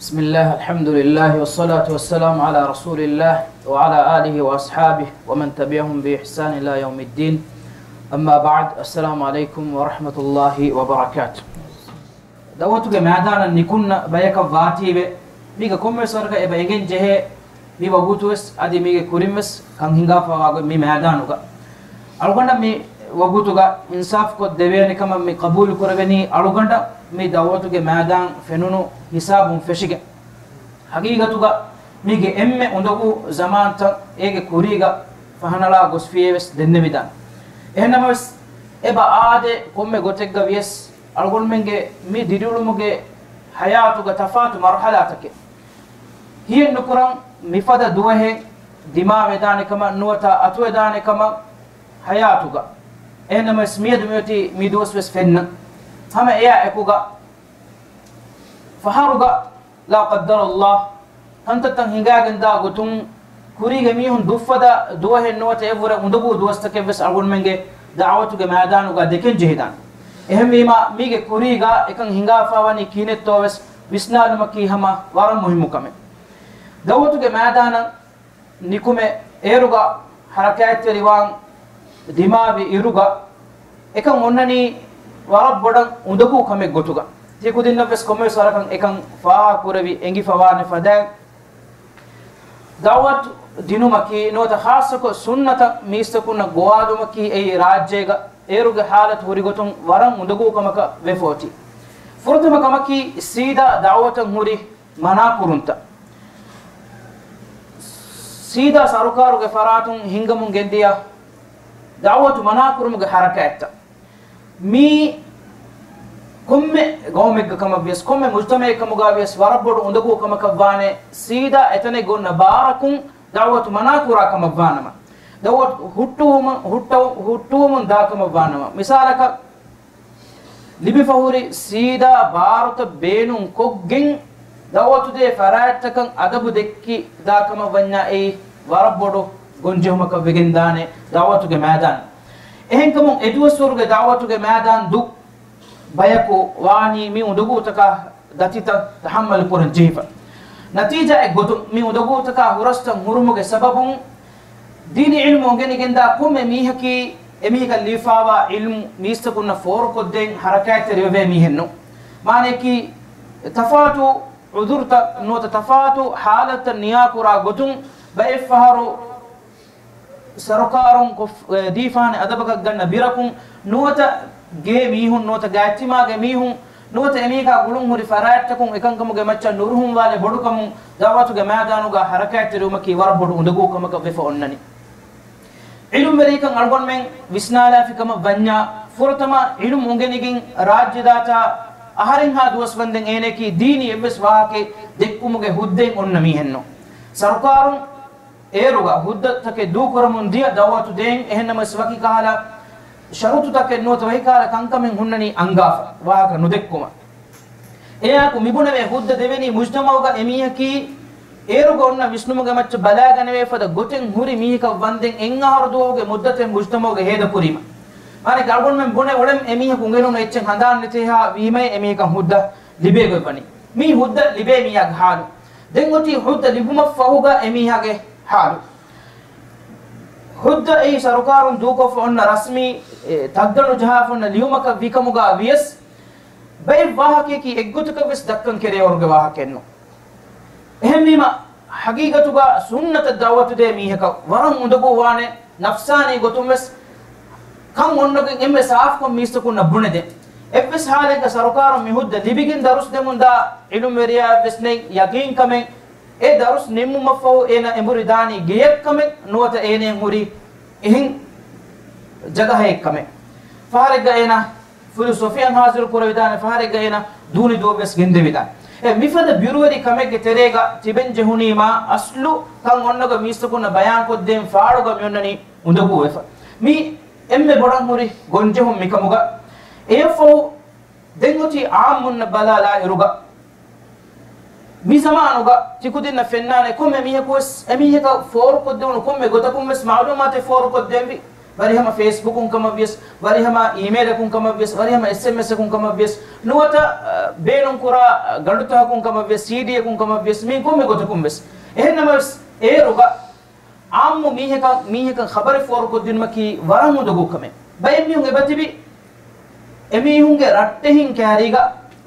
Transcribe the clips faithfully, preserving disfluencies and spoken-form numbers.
بسم الله، الحمد لله، والصلاة والسلام على رسول الله، وعلى آله وأصحابه، ومن تبعهم بإحسان إلى يوم الدين. أما بعد، السلام عليكم ورحمة الله وبركاته. ދަޢުވަތުގެ މައިދާނަށް ނިކުންނަ ބަޔަކަށް ވާތީވެ، މީގަ ކޮންމެވެސް ވަރަކަށް އެބަ އެނގެން ޖެހޭ، މި ވަގުތުވެސް އަދި މީގެ ކުރިންވެސް ކަން ހިނގާފަވާގޮތް މި މައިދާނުގަ. އަޅުގަނޑަށް މި ވަގުތުގަ އިންސާފުކޮށް ދެވޭނެ ކަމަށް މި ޤަބޫލު ކުރެވެނީ، އަޅުގަނޑަށް މި ދަޢުވަތުގެ މައިދާން ފެނުނު ހިސާބުން ފެށިގެން. ހަގީގަތުގަ މީގެ އެންމެ އުނދަގޫ ޒަމާންތައް އޭގެ ކުރީގަ ފަހަނަޅާ ގޮސްފިއޭވެސް ދެންނެވިދާނެ. އެހެންނަމަވެސް، އެބަ އާދޭ ކޮންމެ ގޮތެއްގަ ވިޔަސް، އަޅުގަނޑުމެންގެ މި ދިރިއުޅުމުގެ ޙަޔާތުގަ ތަފާތު މަރުޙަލާތަކެއް ހިޔެއްނުކުރަން މިފަދަ ދުވަހެއް ދިމާވެދާނެ ކަމަށް ނުވަތަ އަތުވެދާނެ ކަމަށް ޙަޔާތުގަ. އެހެންނަމަވެސް، މިއަދު މިއޮތީ މި ދުވަސްވެސް ފެންނަން. ހަމަ އެއާ އެކުގަ ފަހަރުގަ لا قدر الله ކަންތައްތައް ހިނގާގެންދާ ގޮތުން، ކުރީގެ މީހުން ދުއްފަދަ ދުވަހެއް ނުވަތަ އެއަށްވުރެ އުނދަގޫ ދުވަސްތަކެއްވެސް އަޅުގަނޑުމެންގެ ދަޢުވަތުގެ މައިދާނުގަ ދެކެން ޖެހިދާނެ. އެހެންވީމަ، މީގެ ކުރީގަ އެކަން ހިނގާފަވަނީ ކިހިނެއްތޯވެސް ވިސްނާލުމަކީ ހަމަ ވަރަށް މުހިއްމު ކަމެއް. ދަޢުވަތުގެ މައިދާނަށް ނިކުމެ އޭރުގަ ޙަރަކާތްތެރިވާން ދިމާވި އިރުގަ، އެކަން އޮންނަނީ ވަރަށް ބޮޑަށް އުނދަގޫ ކަމެއް ގޮތުގަ. ތިކުދިންނަށްވެސް ކޮންމެވެސް ވަރަކަށް އެކަން ފާހަގަކުރެވި އެނގިފަވާނެ ފަދައިން، ދަޢުވަތު ދިނުމަކީ ނުވަތަ ޚާއްޞަކޮށް ސުންނަތަށް މީސްތަކުންނަށް ގޮވާލުމަކީ އެއީ ރާއްޖޭގަ އޭރުގެ ޙާލަތު ހުރިގޮތުން ވަރަށް އުނދަގޫ ކަމަކަށް ވެފަ އޮތީ. ފުރަތަމަ ކަމަކީ ސީދާ ދަޢުވަތަށް ހުރި މަނާކުރުންތައް. ސީދާ ސަރުކާރުގެ ފަރާތުން ހިންގަމުން ގެންދިޔަ ދަޢުވަތު މަނާކުރުމުގެ ޙަރަކާތްތައް. މީ ކޮންމެ ގައުމެއްގަ ކަމަށް ވިޔަސް، ކޮންމެ މުޖްތަމަޢެއް ކަމުގަ ވިޔަސް ވަރަށް ބޮޑު އުނދަގޫ ކަމަކަށް ވާނެ، ސީދާ އެތަނެއްގަ އޮންނަ ބާރަކުން ދަޢުވަތު މަނާކުރާ ކަމަށް ވާނަމަ، ދަޢުވަތު ހުއްޓުވުމަށް، ހުއްޓަ-، ހުއްޓުވަމުން ދާ ކަމަށް ވާނަމަ. މިސާލަކަށް، ލިބިފަހުރި ސީދާ ބާރުތައް ބޭނުން ކޮށްގެން، ދަޢުވަތު ދޭ ފަރާތްތަކަށް އަދަބު ދެއްކި ދާ ކަމަށް ވަންޏާ، އެއީ ވަރަށް ބޮޑު ގޮންޖެހުމަކަށް ވެގެން ދާނެ ދަޢުވަތުގެ މައިދާން. އެހެންކަމުން، އެދުވަސްވަރުގެ ދަޢުވަތުގެ މައިދާން ދުށް ބަޔަކު ވާނީ މި އުނދަގޫތަކާ ދަތިތައް ތަޙައްމަލު ކުރަން ޖެހިފަ. ނަތީޖާއެއް ގޮތުން، މި އުނދަގޫތަކާ ހުރަސްތައް ހުރުމުގެ ސަބަބުން، ދީނީ ޢިލްމު އުނގެނިގެންދާ ކޮންމެ މީހަކީ، އެމީހަކަށް ލިބިފާވާ ޢިލްމު މީސްތަކުންނަށް ފޯރުކޮށްދޭން ޙަރަކާތްތެރިވެވޭ މީހެއްނޫން. މާނަޔަކީ، ތަފާތު ޢުޛުރުތައް ނުވަތަ ތަފާތު ޙާލަތްތައް ނިޔާކުރާ ގޮތުން، ބައެއްފަހަރު ސަރުކާރުން ކޮށް-، އެ، ދީފާނެ އަދަބަކަށް ގަންނަ ބިރަކުން ނުވަތަ ގޭ މީހުން ނުވަތަ ގާތްތިމާގެ މީހުން ނުވަތަ އެމީހާ ގުޅުން ހުރި ފަރާތްތަކުން އެކަންކަމުގެ މައްޗަށް ނުރުހުންވާލެ ބޮޑުކަމުން ދަޢުވަތުގެ މައިދާނުގަ ޙަރަކާތްތެރިވުމަކީ ވަރަށް ބޮޑު އުނދަގޫ ކަމަކަށް ވެފަ އޮންނަނީ. ޢިލްމުވެރިކަން އަޅުގަނޑުމެން ވިސްނާލާފި ކަމަށް ވަންޏާ، ފުރަތަމަ ޢިލްމު އުނގެނިގެން ރާއްޖެ ދާތާ އަހަރެންހާ ދުވަސް ވަންދެން އޭނައަކީ ދީނީ އެއްވެސް ވާހަކައެއް ދެއްކުމުގެ ހުއްދައިން އޮންނަ މީހެއްނޫން. ސަރުކާރުން އޭރުގަ ހުއްދަތަކެއް ދޫކުރަމުން ދިޔަ ދަޢުވަތު ދޭން، އެހެންނަމަވެސް ވަކި ކަހަލަ ޝަރުތުތަކެއް ނުވަތަ ވަކި ކަހަލަ ކަންކަމެއް ހުންނަނީ އަންގާފަ، ވާހަކަ ނުދެއްކުމަށް. އެއާއެކު މިބުނެވޭ ހުއްދަ ދެވެނީ މުޖްތަމަޢުގަ އެމީހަކީ އޭރުގަ އޮންނަ ވިސްނުމުގެ މައްޗަށް ބަލާގަނެވޭ ފަދަ ގޮތެއް ހުރި މީހަކަށް ވަންދެން އެއްއަހަރު ދުވަހުގެ މުއްދަތެއް މުޖްތަމަޢުގަ ހޭދަކުރީމަ. މާނައަކީ އަޅުގަނޑުމެން ބުނެ އުޅެން އެމީހަކު އުނގެނުނު އެއްޗެއް ހަނދާން ނެތޭހާ ވީމައޭ އެމީހަކަށް ހުއްދަ ލިބޭގޮތް ވަނީ. މީ ހުއްދަ ލިބޭ މީހާގެ ޙާލު. ދެން އޮތީ ހުއްދަ ލިބުމަށްފަހުގަ އެމީހާގެ ޙާލު. ހުއްދަ އެއީ ސަރުކާރުން ދޫކޮށްފަ އޮންނަ ރަސްމީ، އެ، ތައްގަނޑު ޖަހާފަ އޮންނަ ލިޔުމަކަށް ވީކަމުގަ ވިޔަސް، ބައެއް ވާހަކަޔަކީ އެއްގޮތަކަށް ވެސް ދައްކަން ކެރިޔަވަރުގެ ވާހަކައެއްނޫން. އެހެންވީމަ، ޙަޤީޤަތުގަ ސުންނަތަށް ދަޢުވަތު ދޭ މީހަކަށް ވަރަށް އުނދަގޫ ވާނެ، ނަފްސާނީ ގޮތުން ވެސް ކަން އޮންނަގެން އެންމެ ސާފުކޮށް މީސްތަކުންނަށް ބުނެދޭން. އެއްވެސް ޙާލެއްގަ ސަރުކާރުން މި ހުއްދަ ލިބިގެން ދަރުސް ދެމުންދާ ޢިލްމުވެރިޔާއެއްވެސް ނެތް ޔަޤީންކަމެއް، އެ ދަރުސް ނިންމުމަށްފަހު އޭނަ އެނބުރި ދާނީ ގެޔަށްކަމެއް ނުވަތަ އޭނައަށް ހުރި އެހެން ޖަގަހައެއްކަމެއް. ފަހަރެއްގަ އޭނަ ފިލުސޮފީއަށް ހާޒިރު ކުރެވިދާނެ، ފަހަރެއްގަ އޭނަ ދޫނި ދުވަހުވެސް ގެންދެވިދާނެ. އެ މިފަދަ ބިރުވެރި ކަމެއްގެ ތެރޭގަ ތިބެން ޖެހުނީމާ އަސްލު ކަން އޮންނަގަ މީސްތަކުންނަށް ބަޔާންކޮށްދޭން ފާޅުގަ މިއޮންނަނީ އުނދަގޫވެފަ. މީ އެންމެ ބޮޑަށް ހުރި ގޮންޖެހުން މިކަމުގަ. އެއަށްފަހު ދެން އޮތީ އާއްމުންނަށް ބަލާލާ އިރުގަ، މި ޒަމާނުގަ ތިކުދިންނަށް ފެންނާނެ ކޮންމެ މީހަކުވެސް އެމީހަކަށް ފޯރުކޮށްދެވުނު ކޮންމެ ގޮތަކުންވެސް މަޢުލޫމާތެއް ފޯރުކޮށްދޭންވީ. ވަރިހަމަ ފޭސްބުކުން ކަމަށްވިޔަސް، ވަރިހަމަ އީމޭލަކުން ކަމަށްވިޔަސް، ވަރިހަމަ އެސްއެމްއެސްއަކުން ކަމަށްވިޔަސް، ނުވަތަ، އަ، ބޭނުންކުރާ، އަ، ގަނޑުތަކަކުން ކަމަށްވިޔަސް، ސީޑީއަކުން ކަމަށްވިޔަސް، މި ކޮންމެ ގޮތަކުންވެސް. އެހެންނަމަވެސް، އޭރުގަ އާއްމު މީހަކަށް، މީހަކަށް ޚަބަރެއް ފޯރުކޮށްދިނުމަކީ ވަރަށް އުނދަގޫ ކަމެއް. ބައެއް މީހުން އެބަތިބި، އެމީހުންގެ ރައްޓެހިން ކާރީގަ،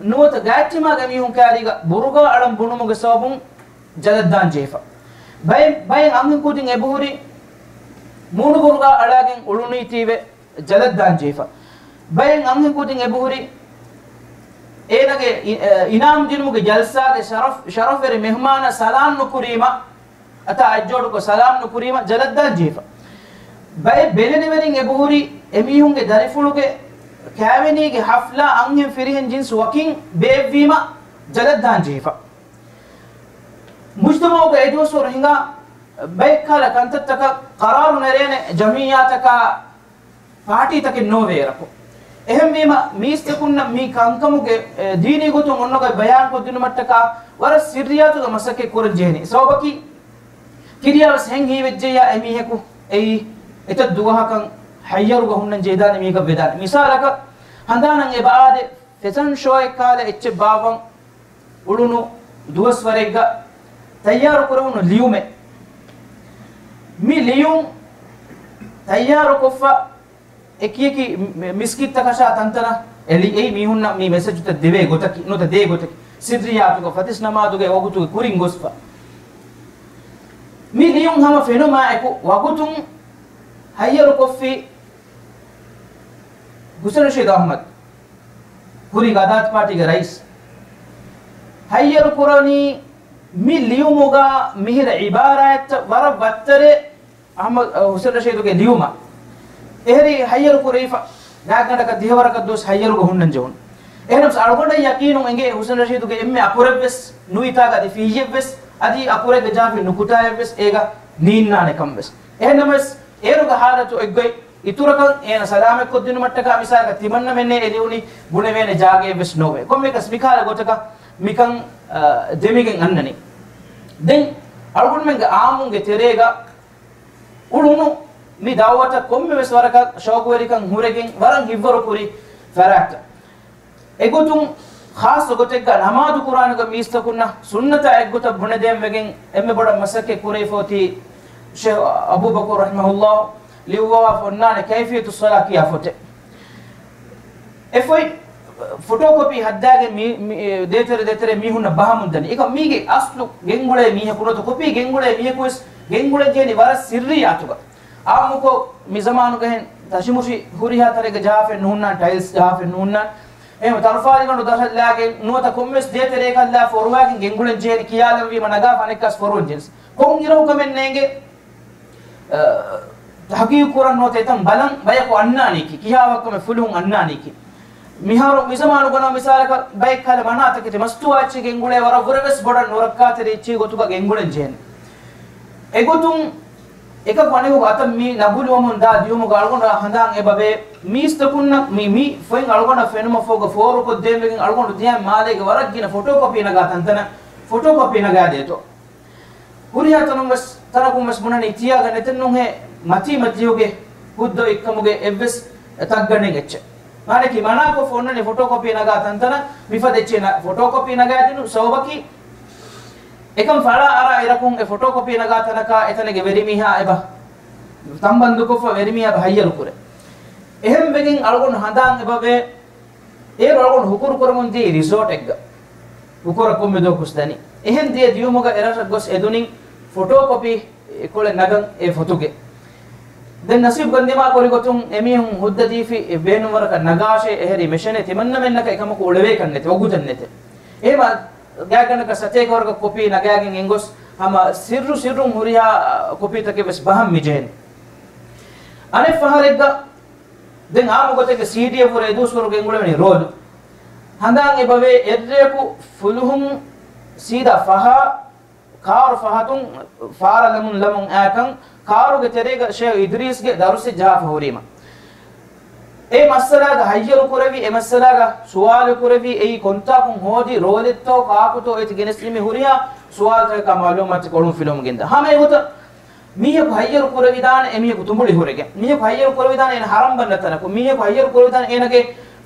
ނުވަތަ ގާތްތިމާގެ މީހުން ކާރީގަ ބުރުގާ އަޅަން ބުނުމުގެ ސަބަބުން ޖަލަށްދާން ޖެހިފަ. ބައެއް، ބައެއް އަންހެންކުދިން އެބަހުރި މޫނުބުރުގާ އަޅާގެން އުޅުނީތީވެ ޖަލަށްދާން ޖެހިފަ. ބައެއް އަންހެންކުދިން އެބަހުރި އޭނަގެ އި-، އެ، އިނާމް ދިނުމުގެ ޖަލްސާގެ ޝަރަފް، ޝަރަފްވެރި މެހުމާނަށް ސަލާމް ނުކުރީމަ، އަތާ އަތްޖޯޑުކޮށް ސަލާމް ނުކުރީމަ ޖަލަށްދާން ޖެހިފަ. ބައެއް ބެލެނިވެރިން އެބަހުރި އެމީހުންގެ ދަރިފުޅުގެ ކާވެނީގެ ހަފްލާ އަންހެން ފިރިހެން ޖިންސް ވަކިން ބޭއްވީމަ ޖަލަށްދާން ޖެހިފަ. މުޖްތަމަޢުގަ އެދުވަސްވަރު ހިނގާ ބައެއްކަހަލަ ކަންތައްތަކަށް ޤަރާރު ނެރޭނެ ޖަމްޢިއްޔާތަކާ ޕާޓީތަކެއް ނޯވޭ އޭރަކު. އެހެންވީމަ، މީސްތަކުންނަށް މި ކަންކަމުގެ، އެ، ދީނީ ގޮތުން އޮންނަ ގޮތް ބަޔާންކޮށްދިނުމަށްޓަކާ ވަރަށް ސިއްރިއްޔާތުގެ މަސައްކަތް ކުރަން ޖެހެނީ. ސަބަބަކީ، ކިރިޔާވެސް ހެން ހީވެއްޖެއްޔާ އެމީހަކު އެއީ އެތައް ދުވަހަކަށް ހައްޔަރުގަ ހުންނަން ޖެހިދާނެ މީހަކަށް ވެދާނެ. މިސާލަކަށް، ހަނދާނަށް އެބަ އާދޭ، ފެޝަން ޝޯއެއް ކާލަ އެއްޗެއް ބާއްވަން އުޅުނު ދުވަސްވަރެއްގަ ތައްޔާރު ކުރެވުނު ލިޔުމެއް. މި ލިޔުން ތައްޔާރުކޮށްފަ އެކިއެކި މި-، މިސްކިތްތަކަށާ ތަންތަނަށް އެ ލިޔެ-، އެއީ މީހުންނަށް މި މެސެޖުތައް ދެވޭ ގޮތަކީ، ނުވަތަ ދޭ ގޮތަކީ، ސިއްރިއްޔާތުގަ ފަތިސް ނަމާދުގެ ވަގުތުގެ ކުރިން ގޮސްފަ. މި ލިޔުން ހަމަ ފެނުމާއެކު ވަގުތުން ހައްޔަރުކޮށްފި ހުސެން ރަޝީދު އަޙްމަދު، ކުރީގެ އަދާލަތު ޕާޓީގެ ރައީސް، ހައްޔަރު ކުރަނީ މި ލިޔުމުގަ މިހިރަ އިބާރާތްތައް ވަރަށް ވައްތަރެއް އަޙްމަދު، އަ، ހުސެން ރަޝީދުގެ ލިޔުމަށް. އެހެރީ ހައްޔަރު ކުރެވިފަ، ގާތްގަނޑަކަށް ދިހަވަރަކަށް ދުވަސް ހައްޔަރުގަ ހުންނަން ޖެހުނު. އެހެނަސް އަޅުގަނޑަށް ޔަޤީނުން އެނގޭ ހުސެން ރަޝީދުގެ އެންމެ އަކުރެއްވެސް ނުވިތާގަ އަދި ފިއްޔެއްވެސް އަދި އަކުރެއްގަ ޖާފި ނުކުތާއެއްވެސް އޭގަ ނީންނާނެ ކަންވެސް. އެހެންނަމަވެސް، އޭރުގެ ހާލަތު އެއްގޮތް، އިތުރަކަށް އޭނަ ސަލާމަތްކޮށްދިނުމަށްޓަކާ މިސާލަކަށް ތިމަންނަމެންނޭ އެ ލިޔުނީ ބުނެވޭނެ ޖާގައެއްވެސް ނޯވޭ. ކޮންމެއަކަސް މިކަހަލަ ގޮތަކަށް މިކަން، އަ، ދެމިގެން އަންނަނީ. ދެން އަޅުގަނޑުމެންގެ އާއްމުންގެ ތެރޭގަ އުޅުނު މި ދަޢުވަތަށް ކޮންމެވެސް ވަރަކަށް ޝައުޤުވެރިކަން ހުރެގެން ވަރަށް ހިތްވަރު ކުރި ފަރާތްތައް. އެގޮތުން ޚާއްޞަ ގޮތެއްގަ ނަމާދު ކުރާނެ ގޮތް މީސްތަކުންނަށް ސުންނަތާ އެއްގޮތަށް ބުނެދޭންވެގެން އެންމެ ބޮޑަށް މަސައްކަތް ކުރެވިފަ އޮތީ ޝޭޚް އަބޫބަކުރު ރަޙިމަހުﷲ ލިޔުއްވަވާފަ އޮންނާނެ ކައިފިޔަތުއްޞަލާ ކިޔާ ފޮތެއް. އެ ފޮތް ފޮޓޯ ކޮޕީ ހައްދާގެން މީ، މީ، ދޭތެރެ ދޭތެރެ މީހުންނަށް ބަހަމުން ދަނީ. އެކަމް މީގެ އަސްލު ގެންގުޅޭ މީހަކު ނުވަތަ ކޮޕީ ގެންގުޅޭ މީހަކުވެސް ގެންގުޅެން ޖެހެނީ ވަރަށް ސިއްރިއްޔާތުގަ. އާއްމުކޮށް، މި ޒަމާނުގަހެން ތަށިމުށި ހުރިހާ ތަނެއްގަ ޖަހާފައެއް ނުހުންނާނެ، ޓައިލްސް ޖަހާފައެއް ނުހުންނާނެ. އެހެން ތަރުފާލިގަނޑު ދަށަށްލާގެން ނުވަތަ ކޮންމެސް ދޭތެރެއަކަށްލާ ފޮރުވާގެން ގެންގުޅެން ޖެހެނީ ކިޔާލަންވީމަ ނަގާފަ އަނެއްކާސް ފޮރުވަން ޖެހެނީ. ކޮން އިރަކު ކަމެއް ނޭނގެ، އަ، ތަޙްޤީޤު ކުރަން ނުވަތަ އެތަން ބަލަން ބަޔަކު އަންނާނީކީ، ކިހާ ވައްކަމެއް ފުލުހުން އަންނާނީކީ. މިހާރު މިޒަމާނުގަނަ މިސާލަކަށް ބައެއްކަހަލަ މަނާތަކެތި މަސްތުވާ އެއްޗެއް ގެންގުޅޭ ވަރަށް ވުރެވެސް ބޮޑަށް ނުރައްކާތެރި އެއްޗެއް ގޮތުގަ ގެންގުޅެން ޖެހެނީ. އެގޮތުން އެކަކު އަނެކަކު އަތަށް މި ނަގުލުވަމުން ދާ ދިޔުމުގަ އަޅުގަނޑަށް ހަނދާން އެބަވޭ، މީސްތަކުންނަށް މި، މި ފޮތް އަޅުގަނޑަށް ފެނުމަށްފަހުގަ ފޯރުކޮށްދޭންވެގެން އަޅުގަނޑު ދިޔައިން މާލޭގެ ވަރަށް ގިނަ ފޮޓޯ ކޮޕީ ނަގާ ތަންތަނަށް ފޮޓޯ ކޮޕީ ނަގާދޭތޯ. ހުރިހާ ތަނުން ވެސް، ތަނަކުން ވެސް ބުނަނީ ތިޔާގަ ނެތެއްނޫންހޭ މަތީ މަޖިލީހުގެ ހުއްދަ އެއްކަމުގެ އެއްވެސް ތައްގަނޑެއް އެއްޗެއް. މާނައަކީ މަނާކޮށްފަ އޮންނަނީ ފޮޓޯ ކޮޕީ ނަގާ ތަންތަނަށް މިފަދަ އެއްޗެއް ނަ-، ފޮޓޯ ކޮޕީ ނަގާދިނުން ސަބަބަކީ އެކަން ފަޅާ އަރާ އިރަކުން އެ ފޮޓޯ ކޮޕީ ނަގާ ތަނަކާ އެތަނެއްގެ ވެރިމީހާ އެބަ ތަންބަންދުކޮށްފަ ވެރިމީހާ އެބަ ހައްޔަރު ކުރޭ. އެހެން ވެގެން އަޅުގަނޑު ހަނދާން އެބަވޭ، އޭރު އަޅުގަނޑު ހުކުރު ކުރަމުން ދިޔައީ ރިސޯޓެއްގަ. ހުކުރަށް ކޮންމެ ދުވަހަކުވެސް ދަނީ. އެހެން ދިޔަ ދިޔުމުގަ އެރަށަށް ގޮސް އެދުނީ ފޮޓޯ ކޮޕީ އެކޮޅެއް ނަގަން އެ ފޮތުގެ. ދެން ނަސީބު ގަންދިމާ ކުރި ގޮތުން އެމީހުން ހުއްދަ ދީފި އެ ބޭނުންވަރަކަށް ނަގާށޭ، އެހެރީ މެށެނޭ ތިމަންނަމެންނަކަށް އެކަމަކު އުޅެވޭކަށް ނެތެ، ވަގުތެއް ނެތެ. އެހެމަ ގާތްގަނޑަކަށް ސަތޭކަ ވަރަކަށް ކޮޕީ ނަގާގެން އެނގޮސް ހަމަ ސިއްރު ސިއްރުން ހުރިހާ ކޮޕީތަކެއް ވެސް ބަހަން މިޖެހެނީ. އަނެއް ފަހަރެއްގަ ދެން އާއްމު ގޮތެއްގެ ސީޑީއަށް ވުރެ އެދުވަސްވަރު ގެންގުޅެވެނީ ރޯލު. ހަނދާން އެބަވޭ އެއްރެއަކު ފުލުހުން ސީދާ ފަހާ، ކާރު ފަހަތުން ފާރަށް ލަމުން ލަމުން އާކަން، ކާރުގެ ތެރޭގަ ޝޭޚް އިދްރީސްގެ ދަރުސެއް ޖަހާފަ ހުރީމަ. އެ މައްސަލާގަ ހައްޔަރު ކުރެވި، އެ މައްސަލާގަ ސުވާލު ކުރެވި، އެއީ ކޮންތާކުން ހޯދި ރޯލެއްތޯ ކާކުތޯ އޭތި ގެނެސްދިން މި ހުރިހާ ސުވާލުތަކަކާ މައުލޫމާތު އޮޅުން ފިލުވަމުން ގެންދާ. ހަމަ އެގޮތަށް މީހަކު ހައްޔަރު ކުރެވިދާނެ އެމީހަކު ތުނބުޅި ހުރެގެން. މީހަކު ހައްޔަރު ކުރެވިދާނެ އޭނަ ހަރަން ބަންނަ ތަނަކު. މީހަކު ހައްޔަރު ކުރެވިދާނެ އޭނަގެ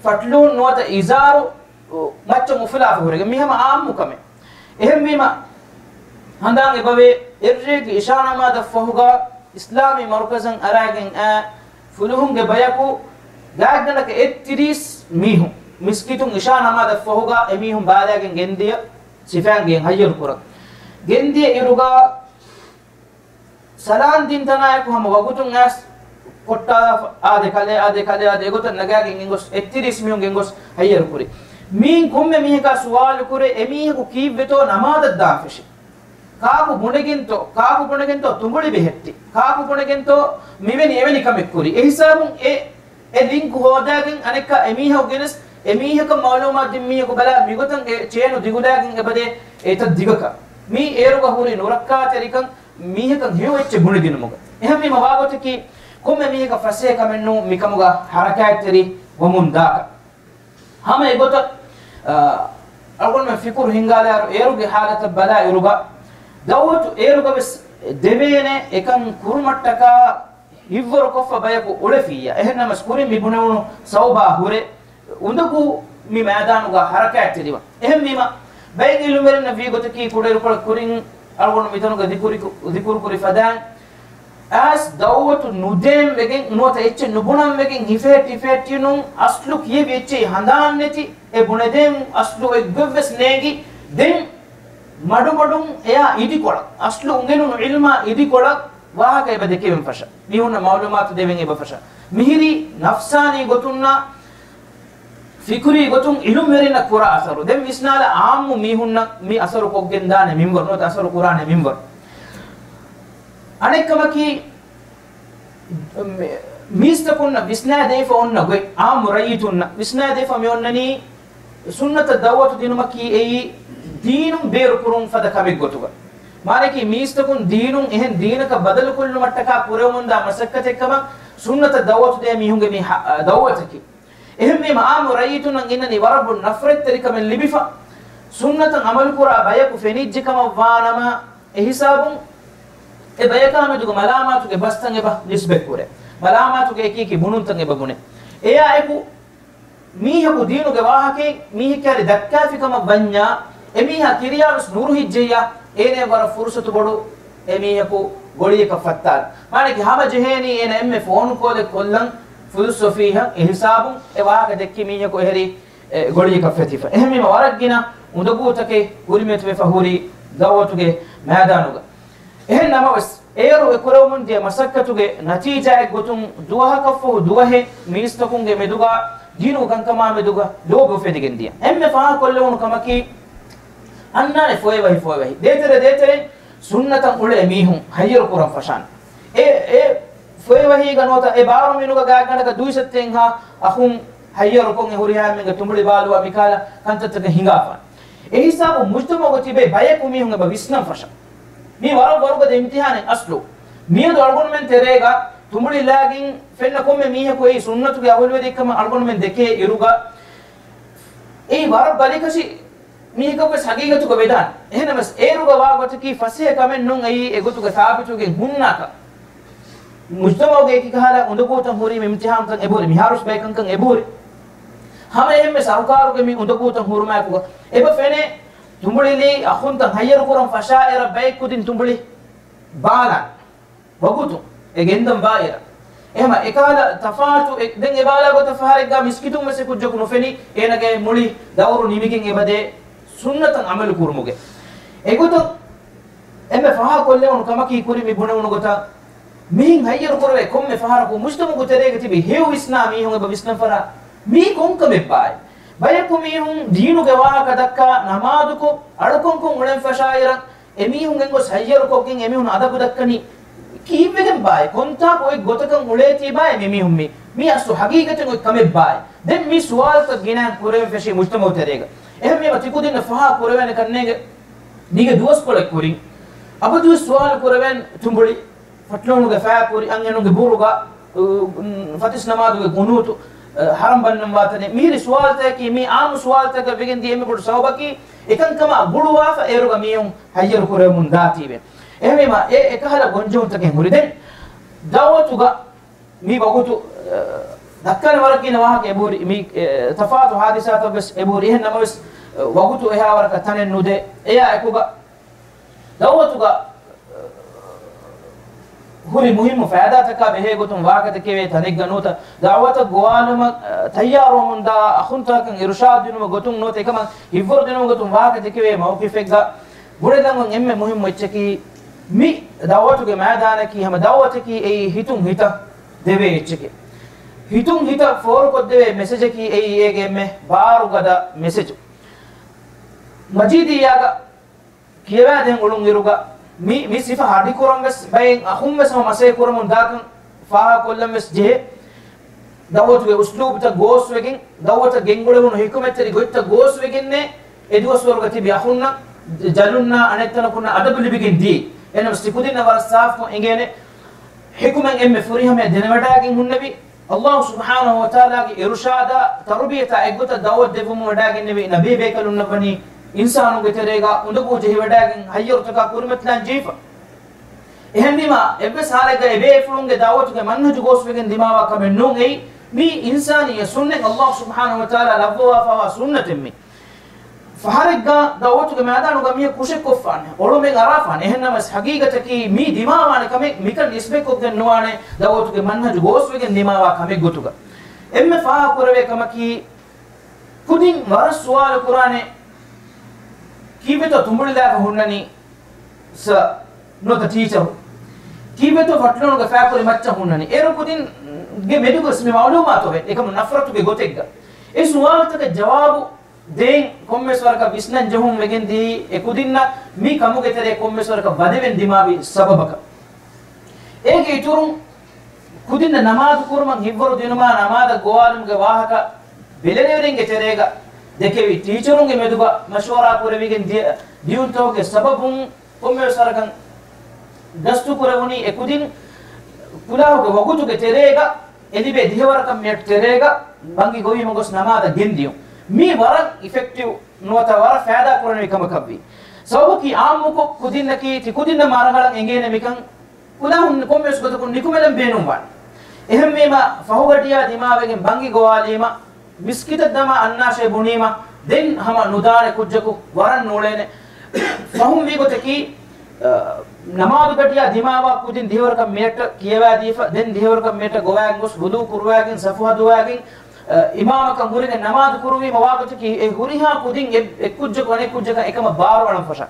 ފަޓްލޫން ނުވަތަ އިޒާރު މައްޗަށް އުފުލާފަ ހުރެގެން. މި ހަމަ އާއްމު ކަމެއް. އެހެންވީމަ، ހަނދާން އެބަވޭ، އެއްރޭގެ އިޝާ ނަމާދަށް ފަހުގަ އިސްލާމީ މަރުކަޒަށް އަރާގެން އައި ފުލުހުންގެ ބަޔަކު ގާތްގަނޑަކަށް އެއްތިރީސް މީހުން މިސްކިތުން އިޝާ ނަމާދަށް ފަހުގަ އެމީހުން ބާލާގެން ގެންދިޔަ ސިފައިން ހައްޔަރު ކުރަން. ގެންދިޔަ އިރުގަ ސަލާން ދިން ތަނާއެކު ހަމަ ވަގުތުން އައިސް ކޮއްޓާލާފަ، އާދެ ކަލޭ، އާދެ ކަލޭ، އާދެ އެގޮތަށް ނަގާގެން ގެންގޮސް، އެއްތިރީސް މީހުން ގެންގޮސް ހައްޔަރު ކުރި. މީން ކޮންމެ މީހަކާ ސުވާލު ކުރޭ، އެމީހަކު ކީއްވެތޯ ނަމާދަށް ދާން ފެށި؟ ކާކު ބުނެގެންތޯ، ކާކު ބުނެގެންތޯ ތުނބުޅި ބެހެއްޓި؟ ކާކު ބުނެގެންތޯ މިވެނި އެވެނި ކަމެއް ކުރި؟ އެ ހިސާބުން އެ، އެ ލިންކު ހޯދާގެން އަނެއްކާ އެމީހަކު ގެނެސް، އެމީހަކަށް މައުލޫމާތު ދިން މީހަކު ބަލާ މިގޮތަށް އެ ޗޭނު ދިގުލާގެން އެބަދޭ އެތައް ދިގަކަށް. މީ އޭރުގަ ހުރި ނުރައްކާތެރިކަން. މީހަކަށް ހެޔޮ އެއްޗެއް ބުނެދިނުމުގަ. އެހެންވީމަ ވާގޮތަކީ، ކޮންމެ މީހަކަށް ފަސޭހަ ކަމެއް ނޫން މިކަމުގަ ހަރަކާތްތެރި ވަމުން ދާކަށް. ހަމަ އެގޮތަށް، އަ، އަޅުގަނޑުމެން ފިކުރު ހިންގާލާއިރު، އޭރުގެ ހާލަތަށް ބަލާ އިރުގަ، ދައުވަތު އޭރުގަ ވެސް ދެވޭނެ އެކަން ކުރުމަށްޓަކާ ހިތްވަރުކޮށްފަ ބަޔަކު އުޅެފިއްޔާ. އެހެންނަމަސް ކުރިން މި ބުނެވުނު ސަބަބާ ހުރެ، އުނދަގޫ މި މައިދާނުގަ ހަރަކާތްތެރިވަން. އެހެންވީމަ، ބައެއް އިލްމުވެރިންނަށް ވީ ގޮތަކީ، ކުޑައިރުކޮޅަށް ކުރިން އަޅުގަނޑު މިތަނުގަ ޛިކުރު، ޛިކުރު ކުރި ފަދައިން، އައިސް ދައުވަތު ނުދޭން ވެގެން، ނުވަތަ އެއްޗެއް ނުބުނަން ވެގެން ހިފެހެއްޓި ހިފެހެއްޓި ނޫން، އަސްލު ކިޔެވި އެއްޗެއް ހަނދާން ނެތި، އެ ބުނެދޭން އަސްލު އެއްގޮތްވެސް ނޭނގި، ދެން މަޑުމަޑުން އެއާ އިދިކޮޅަށް، އަސްލު އުނގެނުނު ޢިލްމާ އިދިކޮޅަށް ވާހަކަ އެބަ ދެކެވެން ފަށަ. މީހުންނަށް މައުލޫމާތު ދެވެން އެބަ ފަށަ. މިހިރީ ނަފްސާނީ ގޮތުންނާ ފިކުރީ ގޮތުން އިލްމުވެރިންނަށް ކުރާ އަސަރު. ދެން ވިސްނާލަ އާއްމު މީހުންނަށް މި އަސަރު ކޮށްގެންދާނެ މިންވަރު، ނުވަތަ އަސަރު ކުރާނެ މިންވަރު. އަނެއްކަމަކީ، މި-، މީސްތަކުންނަށް ވިސްނާދެވިފަ އޮންނަ ގޮތް، އާއްމު ރައްޔިތުންނަށް ވިސްނާދެވިފަ މި އޮންނަނީ، ސުންނަތަށް ދައުވަތު ދިނުމަކީ އެއީ ދީނުން ބޭރުކުރުން ފަދަ ކަމެއް ގޮތުގަ. މާނައަކީ، މީސްތަކުން ދީނުން އެހެން ދީނަކަށް ބަދަލުކޮށްލުމަށްޓަކާ ކުރެވެމުންދާ މަސައްކަތެއްކަމަށް ސުންނަތަށް ދައުވަތު ދޭ މީހުންގެ މި ހަ-، ދައުވަތަކީ. އެހެންވީމަ، އާއްމު ރައްޔިތުންނަށް އިންނަނީ ވަރަށް ބޮޑު ނަފްރަތްތެރިކަމެއް ލިބިފަ، ސުންނަތަށް އަމަލުކުރާ ބަޔަކު ފެނިއްޖެ ކަމަށް ވާނަމަ، އެ ހިސާބުން އެ ބަޔަކާ މެދުގަ މަލާމާތުގެ ބަސްތައް އެބަ ނިސްބަތްކުރޭ. މަލާމާތުގެ އެކިއެކި ބުނުންތައް އެބަ ބުނޭ. އެއާއެކު، މީހަކު ދީނުގެ ވާހަކައެއް މީހެއްގެ އަޑި ދައްކާފި ކަމަށް ވަންޏާ، އެމީހާ ކިރިޔާވެސް ނުރުހިއްޖެއްޔާ، އޭނައަށް ވަރަށް ފުރުސަތު ބޮޑު އެމީހަކު ގޮޅިއަކަށް ފައްތާލަން. މާނައަކީ، ހަމަ ޖެހޭނީ އޭނަ އެންމެ ފޯނު ކޯލެއް ކޮށްލަން ފުލުސް އޮފީހަށް. އެ ހިސާބުން އެ ވާހަކަ ދެއްކި މީހަކު އެހެރީ، އެ، ގޮޅިއަކަށް ފެތިފަ. އެހެންވީމަ ވަރަށް ގިނަ އުނދަގޫތަކެއް ކުރިމަތިވެފަ ހުރީ ދައުވަތުގެ މައިދާނުގަ. އެހެން ނަމަވެސް، އޭރު އެ ކުރެވެމުން ދިޔަ މަސައްކަތުގެ ނަތީޖާއެއް ގޮތުން ދުވަހަކަށްފަހު ދުވަހެއް މީސްތަކުންގެ މެދުގަ ދީނު ކަންކަމާ މެދުގަ ލޯބި އުފެދިގެން ދިޔަ. އެންމެ ފާހަގަކޮށްލެވުނު ކަމަކީ، އަންނާނެ ފޮއިވަހި ފޮއިވަހި. ދޭތެރެ ދޭތެރެ ސުންނަތަށް އުޅޭ މީހުން ހައްޔަރު ކުރަން ފަށާނެ. އެ، އެ ފޮއިވަހީގަ ނުވަތަ އެ ބާރު މިނުގަ ގާތްގަނޑަކަށް ދުއިސައްތައެއްހާ އަޚުން ހައްޔަރުކޮށް އެ ހުރިހާ އެންމެންގެ ތުނބުޅި ބާލުވާ މިކާލަ ކަންތައްތަކެއް ހިނގާފާނެ. އެ ހިސާބު މުޖްތަމަޢުގަ ތިބޭ ބަޔަކު މީހުން އެބަ ވިސްނަން ފަށަ. މީ ވަރަށް ވަރުގަދަ އިމްތިހާނެއް އަސްލު. މިއަދު އަޅުގަނޑުމެން ތެރޭގަ ތުނބުޅި ލާގިން ފެންނަ ކޮންމެ މީހަކު އެއީ ސުންނަތުގެ އަހުލުވެރިކަމަށް އަޅުގަނޑުމެން ދެކޭ އިރުގަ، އެއީ ވަރަށް ބަލިކަށި މީހަކަށްވެސް ހަގީގަތުގަ ވެދާނެ. އެހެންނަމަވެސް، އޭރުގަ ވާ ގޮތަކީ ފަސޭހަ ކަމެއް ނޫން އެއީ އެގޮތުގަ ސާބިތުވެގެން ހުންނާކަށް. މުޖްތަމަޢުގެ އެކި ކަހަލަ އުނދަގޫތައް ހުރީމަ އިމްތިހާނުތައް އެބަހުރި، މިހާރުވެސް ބައެއް ކަންކަން އެބަހުރި. ހަމަ އެހެންމެ ސަރުކާރުގެ މި އުނދަގޫތައް ހުރުމާއެކުގަ އެބަ ފެނޭ، ތުނބުޅިލީ އަޚުންތައް ހައްޔަރުކުރަން ފަށާއިރަށް ބައެއް ކުދިން ތުނބުޅި ބާލާނެ. ވަގުތު އެ ގެންދަން ވާއިރަށް. އެހެމަ އެކަހަލަ ތަފާތު އެ-، ދެން އެބާލާ ގޮތަށް ފަހަރެއްގާ މިސްކިތުން ވެސް އެ ކުއްޖަކު ނުފެނި، އޭނަގެ މުޅި ދައުރު ނިމިގެން އެބަދޭ ސުންނަތަށް އަމަލު ކުރުމުގެ. އެގޮތަށް އެންމެ ފާހަގަކޮށްލެވުނު ކަމަކީ ކުރިން މި ބުނެވުނު ގޮތަށް މިހެން ހައްޔަރު ކުރެވޭ ކޮންމެ ފަހަރަކު މުޖްތަމަޢުގެ ތެރޭގަ ތިބި ހެޔޮ ވިސްނާ މީހުން އެބަ ވިސްނަން ފަށާ މީ ކޮންކަމެއްބާއޭ؟ ބަޔަކު މީހުން ދީނުގެ ވާހަކަ ދައްކާ ނަމާދުކޮށް އަޅުކަންކޮށް އުޅެން ފަށާއިރަށް އެމީހުން ގެންގޮސް ހައްޔަރުކޮށްގެން އެމީހުން އަދަބު ދައްކަނީ ކީއްވެގެންބާއޭ؟ ކޮންތާކު އޮތް ގޮތަކަށް އުޅޭތީބާއޭ މިމީހުން މީ؟ މީ އަސްލު ހަގީގަތެއް އޮތް ކަމެއްބާއޭ؟ ދެން މި ސުވާލުތައް ގިނައިން ކުރެވެން ފެށީ މުޖްތަމަޢު ތެރޭގަ. އެހެންވީމަ ތިކުދިންނަށް ފާހަގަ ކުރެވޭނެ ކަންނޭނގެ ދިގަ ދުވަސްކޮޅެއް ކުރިން އަބަދުވެސް ސުވާލު ކުރެވެން ތުނބުޅި ފަޓްލޯނުގެ ފަޔާ ކުރި އަންހެނުންގެ ބުރުގަ، އު، ފަތިސް ނަމާދުގެ ގުނޫތު، އަ، ހަރަން ބަންނަން ވާތަނެއް. މިހިރި ސުވާލުތަކަކީ މީ އާއްމު ސުވާލުތަކަކަށް ވެގެން ދިޔަ އެންމެ ބޮޑު ސަބަބަކީ އެކަންކަމާ ގުޅުވާފަ އޭރުގަ މީހުން ހައްޔަރު ކުރެވެމުން ދާތީވެ. އެހެންވީމާ، އެ އެކަހަލަ ގޮންޖެހުންތަކެއް ހުރި. ދެން ދަޢުވަތުގަ މި ވަގުތު، އަ، ދައްކަން ވަރަށް ގިނަ ވާހަކަ އެބަހުރި، މި، އެ، ތަފާތު ހާދިސާތައްވެސް އެބަހުރި. އެހެން ނަމަވެސް، އަ، ވަގުތު އެހާވަރަކަށް ތަނެއް ނުދޭ. އެއާ އެކުގަ ދަޢުވަތުގަ ހުރި މުހިއްމު ފައިދާތަކާ ބެހޭ ގޮތުން ވާހަކަ ދެކެވޭ ތަނެއްގަ ނުވަތަ، ދަޢުވަތަށް ގޮވާލުމަށް، އަ، ތައްޔާރުވަމުންދާ އަޚުންތަކަކަށް އިރުޝާދު ދިނުމަށް ގޮތުން ނުވަތަ، އެކަމަށް ހިތްވަރު ދިނުމަށް ގޮތުން ވާހަކަ ދެކެވޭ މައުޤިފެއްގަ ބުނެލަން އެންމެ މުހިއްމު އެއްޗަކީ، މި ދަޢުވަތުގެ މައިދާނަކީ ހަމަ ދަޢުވަތަކީ އެއީ ހިތުން ހިތަށް ދެވޭ އެއްޗެކޭ. ހިތުން ހިތަށް ފޯރުކޮށްދެވޭ މެސެޖަކީ އެއީ އޭގެ އެންމެ ބާރުގަދަ މެސެޖު. މަޖީދިއްޔާގަ ކިޔަވާދޭން އުޅުނުއިރުގަ މި، މި ސިފަ ހަޑިކުރަން ވެސް ބައެއް އަޚުން ވެސް ހަމަ މަސައްކަތް ކުރަމުން ދާކަން ފާހަގަކޮށްލަން ވެސް ޖެހޭ. ދަޢުވަތުގެ އުސްލޫބުތައް ގޯސްވެގެން، ދަޢުވަތަށް ގެންގުޅެވުނު ޙިކުމަތްތެރި ގޮތްތައް ގޯސްވެގެންނޭ އެ ދުވަސްވަރުގަ ތިބި އަޚުންނަށް، ޖަލުންނާ އަނެއްތަނަކުންނަށް އަދަބު ލިބިގެން ދިޔައީ. އެހެންނަމަވެސް ތި ކުދިންނަށް ވަރަށް ސާފުކޮށް އެނގޭނެ، ޙިކުމަތް އެންމެ ފުރިހަމަޔަށް ދެނެވަޑައިގެން ހުންނެވި، ﷲ ސުބްޙާނަހޫ ވަތަޢާލާގެ އިރުޝާދާ ތަރުބިޔަތާ އެއްގޮތަށް ދަޢުވަތު ދެއްވުމަށް ވަޑައިގެންނެވި ނަބީބޭކަލުންނަށް ވަނީ އިންސާނުންގެ ތެރޭގަ އުނދަގޫ ޖެހިވަޑައިގެން ހައްޔަރުތަކާ ކުރިމަތިލާން ޖެހިފަ. އެހެންވީމާ، އެއްވެސް ހާލެއްގަ އެބޭފުޅުންގެ ދަޢުވަތުގެ މަންހަޖު ގޯސްވެގެން ދިމާވާ ކަމެއް ނޫން. އެއީ މީ އިންސާނީ ސުންނަތް، ﷲ ސުބްޙާނަހޫ ވަތަޢާލާ ލައްވަވާފަވާ ސުންނަތެއް މީ. ފަހަރެއްގަ ދަޢުވަތުގެ މައިދާނުގަ މީހަކު ކުށެއް ކޮށްފާނެ، އޮޅުމެއް އަރާފާނެ. އެހެންނަމަވެސް ހަގީގަތަކީ މީ ދިމާވާނެ ކަމެއް މިކަން ނިސްބަތްކޮށްގެން ނުވާނެ، ދަޢުވަތުގެ މަންހަޖު ގޯސްވެގެން ދިމާވާ ކަމެއް ގޮތުގަ. އެންމެ ފާހަގަކުރެވޭ ކަމަކީ، ކުދިން ވަރަށް ސުވާލު ކުރާނެ، ކީއްވެތޯ ތުނބުޅިލާފަ ހުންނަނީ ސަ ނުވަތަ ޓީޗަރު؟ ކީއްވެތޯ ފަޓްލޯނުގަ ފައިކުރި މައްޗަށް ހުންނަނީ؟ އޭރު ކުދިންގެ މެދުގަސް މި މަޢުލޫމާތުވެ، އެކަމު ނަފްރަތުގެ ގޮތެއްގަ. އެ ސުވާލުތަކަށް ޖަވާބު ދޭން ކޮންމެސް ވަރަކަށް ވިސްނަން ޖެހުން ވެގެން ދިޔައީ، އެ ކުދިންނަށް މި ކަމުގެ ތެރޭ ކޮންމެސް ވަރަކަށް ވަދެވެން ދިމާވި ސަބަބަކަށް. އޭގެ އިތުރުން، ކުދިންނަށް ނަމާދު ކުރުމަށް ހިތްވަރު ދިނުމާ، ނަމާދަށް ގޮވާލުމުގެ ވާހަކަ ބެލެނިވެރިންގެ ތެރޭގަ ދެކެވި ޓީޗަރުންގެ މެދުގަ މަޝްވަރާ ކުރެވިގެން ދިޔަ ދިޔުންތަކުގެ ސަބަބުން، ކޮންމެވެސް ވަރަކަށް ގަސްތު ކުރެވުނީ އެ ކުދިން ކުލާހުގެ ވަގުތުގެ ތެރޭގަ އެ ލިބޭ ދިހަވަރަކަށް މިނެޓް ތެރޭގަ ބަންގި ގޮވީމަ ގޮސް ނަމާދަށް ގެންދިޔުން. މީ ވަރަށް އިފެކްޓިވް ނުވަތަ ވަރަށް ފައިދާ ކުރަނިވި ކަމަކަށްވީ. ސަބަބަކީ އާއްމުކޮށް ކުދިންނަކީ ތި ކުދިންނަށް މަރަހަޅަށް އެނގޭނެ މިކަން ކުލާހުން ކޮންމެވެސް ގޮތަކުން ނިކުމެލަން ބޭނުންވާނެ. އެހެންވީމަ، ފަހުގަޑިޔާ ދިމާވެގެން ބަންގި ގޮވާލީމަ، މިސްކިތަށް ދަމާ އަންނާށޭ ބުނީމަ، ދެން ހަމަ ނުދާނެ ކުއްޖަކު ވަރަށް ނޫޅޭނެ. ފަހުން ވީ ގޮތަކީ، އަ، ނަމާދުގަޑިޔާ ދިމާވާ ކުދިން ދިހަވަރަކަށް މިނެޓް ކިޔަވާދީފަ، ދެން ދިހަވަރަކަށް މިނެޓް ގޮވާގެން ގޮސް ވުޟޫ ކުރުވާގެން ސަފު ހަދުވާގެން، އަ، އިމާމަކަށް ހުރެގެން ނަމާދު ކުރުވީމަ ވާގޮތަކީ، އެ ހުރިހާ ކުދިން އެ، އެއް ކުއްޖަކު އަނެއް ކުއްޖަކަށް އެކަމަށް ބާރުއަޅަން ފަށާ.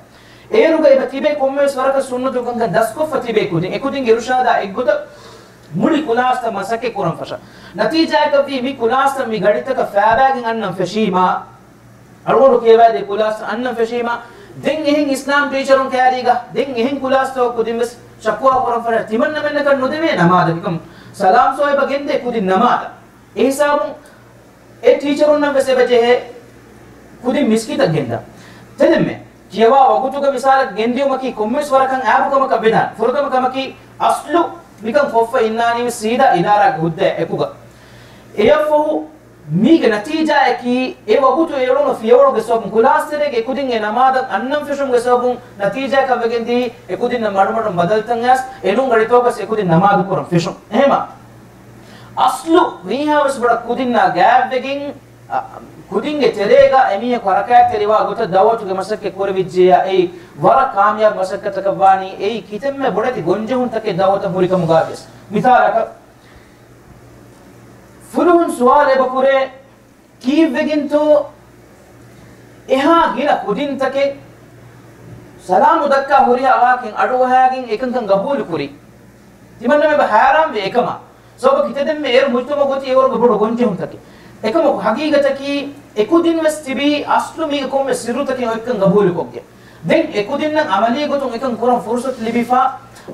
އޭރުގަ އެބަ ތިބޭ ކޮންމެވެސް ވަރަކަށް ސުންނަތުކަންކަން ދަސްކޮށްފަ ތިބޭ ކުދިން، އެކުދިންގެ އިރުޝާދާ އެއްގޮތަށް މުޅި ކުލާސްތައް މަސައްކަތް ކުރަން ފަށާ. ނަތީޖާއަކަށްވީ މި ކުލާސްތައް މި ގަޑިތަކަށް ފައިބާގެން އަންނަން ފެށީމާ، އަޅުގަނޑު ކިޔަވާދޭ ކުލާސް އަންނަން ފެށީމާ، ދެން އެހެން އިސްލާމް ޓީޗަރުން ކައިރީގަ، ދެން އެހެން ކުލާސްތަކަށް ކުދިން ވެސް ޝަކުވާ ކުރަން ފަށާ. ތިމަންނަމެންނަކަށް ނުދެވޭ ނަމާދަކަށް ސަލާމް ސޯއެބަ ގެންދޭ ކުދިން ނަމާދަށް. އެހިސާބުން އެ ޓީޗަރުންނަށް ވެސް އެބަ ޖެހޭ ކުދިން މިސްކިތަށް ގެންދާ. ތެދެންމެ، ކިޔަވާ ވަގުތުގެ މިސާލަކަށް ގެންދިޔުމަކީ ކޮންމެވެސް ވަރަކަށް އާބު ކަމަކަށް ވެދާނެ. ފުރަތަމަ ކަމަކީ، އަސްލު މިކަން ކޮށްފަ އިންނާނީ ސީދާ އިދާރާގެ ހުއްދައާ އެކުގަ. އެއަށްފަހު، މީގެ ނަތީޖާއަކީ، އެ ވަގުތު އެ އެޅުނު ފިޔަވަޅުގެ ސަބަބުން، ކުލާސް ތެރޭގެ އެކުދިން އެ ނަމާދަށް އަންނަން ފެށުމުގެ ސަބަބުން، ނަތީޖާއަކަށް ވެގެން ދިޔައީ، އެކުދިންނަށް މަޑުމަޑުން ބަދަލުތައް އައިސް، އެނޫން ގަޑިތަކުގަސް އެކުދިން ނަމާދު ކުރަން ފެށުން. އެހެމަ، އަސްލު ވީހާވެސް ބޮޑަށް ކުދިންނާ ގާތްވެގެން، އަ، ކުދިންގެ ތެރޭގަ އެމީހަކު ހަރަކާތްތެރިވާ ގޮތަށް ދަޢުވަތުގެ މަސައްކަތް ކުރެވިއްޖެޔާ، އެއީ ވަރަށް ކާމިޔާބު މަސައްކަތަކަށް ވާނީ. އެއީ ކިތަންމެ ބޮޑެތި ގޮންޖެހުންތަކެއް ދަޢުވަތަށް ހުރިކަމުގަ ވެސް. މިސާލަކަށް، ފުލުހުން ސުވާލު އެބަ ކުރޭ، ކީއްވެގެންތޯ އެހާ ގިނަ ކުދިންތަކެއް ސަލާމު ދައްކާ ހުރިހާ ވާހަކައިން އަޑުއަހާގެން އެކަންކަން ގަބޫލު ކުރީ؟ ތިމަންނަމެން އެބަ ހައިރާންވޭ އެކަމަށް. ސަބަބަކީ ތެދެންމެ އޭރު މުޖްތަމަޢުގަ އޮތީ އެވަރުގެ ބޮޑު ގޮންޖެހުންތަކެއް. އެކަމަކު ހަގީގަތަކީ އެކުދިން ވެސް ތިބީ އަސްލު މީގަ ކޮންމެ ސިއްރުތަކެއް އޮތްކަން ގަބޫލުކޮށްގެން. ދެން އެކުދިންނަށް އަމަލީ ގޮތުން އެކަން ކުރަން ފުރުޞަތު ލިބިފަ،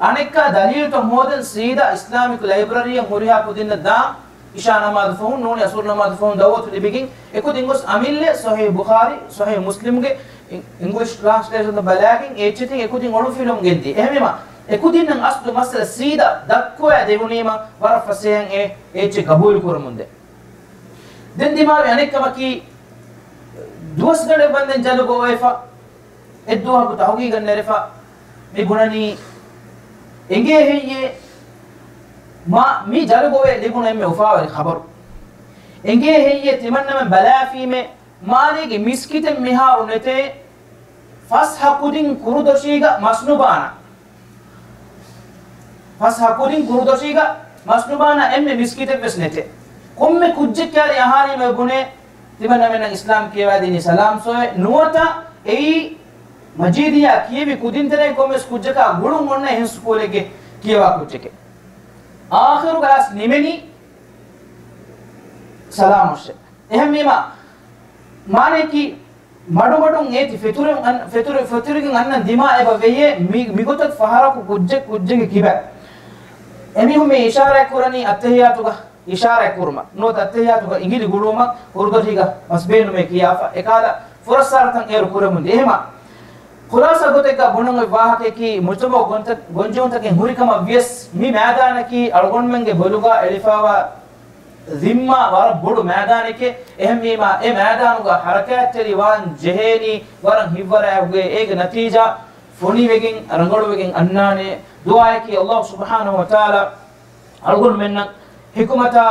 އަނެއްކާ ދަލީލުތައް ހޯދަން ސީދާ އިސްލާމިކް ލައިބްރަރީއަށް ހުރިހާ ކުދިންނަށް ދާން، އިޝާ ނަމާދު ފަހުން ނޫނީ އަސުރު ނަމާދު ފަހުން ދަޢުވަތު ލިބިގެން އެކުދިން ގޮސް އަމިއްލަ ޞަޙީޙު ބުޚާރީ، ޞަޙީޙު މުސްލިމްގެ އިން-، އިންގްލިޝް ޓްރާންސްލޭޝަން ބަލާގެން އެ އެއްޗެތިން އެކުދިން އޮޅުންފިލުވަމުން ގެންދިޔަ. އެހެންވީމަ، އެކުދިންނަށް އަސްލު މައްސަލަ ސީދާ ދައްކުވާ ދެވުނީމަ ވަރަށް ފަސޭހައިން އެ އެއްޗެއް ގަބޫލު ކުރަމުންދޭ. ދެން ދިމާވި އަނެއްކަމަކީ، ދުވަސްގަނޑެއް ވަންދެން ޖަލު ގޮވެފަ، އެއްދުވަހަކު ތަހުގީގަށް ނެރެފަ، މި ބުނަނީ އެނގޭ ހެއްޔޭ؟ މާ މި ޖަލުގޮވޭ ލިބުނު އެންމެ އުފާވެރި ޚަބަރު. އެނގޭ ހެއްޔޭ ތިމަންނަމެން ބަލާފީމޭ މާލޭގެ މިސްކިތެއް މިހާރު ނެތޭ ފަސް ހަ ކުދިން ކުރުދޮށީގަ މަސްނުބާނަ. ފަސް ހަ ކުދިން ކުރުދޮށީގަ މަސްނުބާނަ އެންމެ މިސްކިތެއް ވެސް ނެތޭ. ކޮންމެ ކުއްޖެއް ކާރި އަހާލީމަ ބުނޭ ތިމަންނަމެންނަށް އިސްލާމް ކިޔަވާދިނީ ސަލާމް ސޮއެ ނުވަތަ އެއީ މަޖީދިއްޔާ ކިޔެވި ކުދިންތެރޭ ކޮންމެސް ކުއްޖަކާ ގުޅުން އޮންނަ އެހެން ސްކޫލެއްގެ ކިޔަވާ ކުއްޖެކޭ. އާޚިރުގަ އަސް ނިމެނީ ސަލާމް އޮށެ. އެހެންވީމަ މާނަޔަކީ މަޑުމަޑުން އޭތި ފެތުރި އަން-، ފެތުރި-، ފެތުރިގެން އަންނަން ދިމާ އެބަ ވެޔޭ މި-، މިގޮތަށް ފަހަރަކު ކުއްޖެއް ކުއްޖެއްގެ ކިބަ. އެމީހުން މި އިޝާރާތް ކުރަނީ އައްތަހިއްޔާތުގަ އިޝާރާތް ކުރުމަށް ނުވަތަ އައްތަހިއްޔާތުގަ އިނގިލި ގުޅުވުމަށް ކުރުދޮށީގަ މަސްބޭނުމޭ ކިޔާފަ އެކާލަ ފުރައްސާރަތައް އޭރު ކުރެމުންދި. އެހެމަ ޚުލާސާ ގޮތެއްގަ ބުނަން އޮތް ވާހަކަޔަކީ މުޖްތަމަޢު ގޮންތަ-، ގޮންޖެހުންތަކެއް ހުރި ކަމަށް ވިޔަސް މި މައިދާނަކީ އަޅުގަނޑުމެންގެ ބޮލުގަ އެޅިފައިވާ ޒިންމާ ވަރަށް ބޮޑު މައިދާނެކޭ. އެހެންވީމާ އެ މައިދާނުގަ ހަރަކާތްތެރި ވާން ޖެހޭނީ ވަރަށް ހިތްވަރާއެކުގައި އޭގެ ނަތީޖާ ފޮނިވެގެން ރަނގަޅުވެގެން އަންނާނެ. ދުޢާއަކީ ﷲ ސުބްޙާނަހޫ ވަތަޢާލާ އަޅުގަނޑުމެންނަށް ޙިކުމަތާ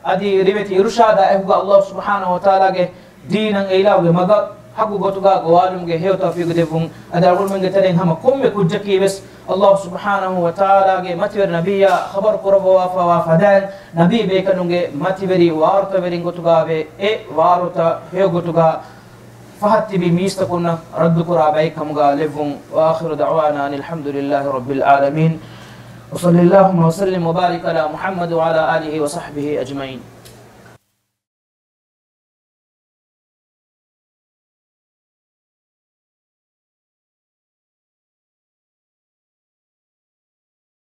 އަދި ރިވެތި އިރުޝާދާ އެކުގަ ﷲ ސުބްޙާނަހޫ ވަތަޢާލާގެ ދީނަށް އެއިލާހުގެ މަގަށް ޙައްޤު ގޮތުގަ ގޮވާލުމުގެ ހެޔޮ ތައުފީޤު ދެއްވުން. އަދި އަޅުގަނޑުމެންގެ ތެރެއިން ހަމަ ކޮންމެ ކުއްޖަކީ ވެސް ﷲ ސުބްޙާނަހޫ ވަތަޢާލާގެ މަތިވެރި ނަބިއްޔާ ޚަބަރު ކުރައްވަވާފައިވާ ފަދައިން ނަބީ ބޭކަލުންގެ މަތިވެރި ވާރުތަވެރިން ގޮތުގައި އެ ވާރުތަ ހެޔޮ ގޮތުގަ ފަހަތިބި މީސްތަކުންނަށް ރައްދުކުރާ ބައެއް ކަމުގަ ލެއްވުން. وآخر دعوانا أن الحمد لله رب العالمين. وصل اللهم وسلم وبارك على محمد وعلى آله وصحبه أجمعين.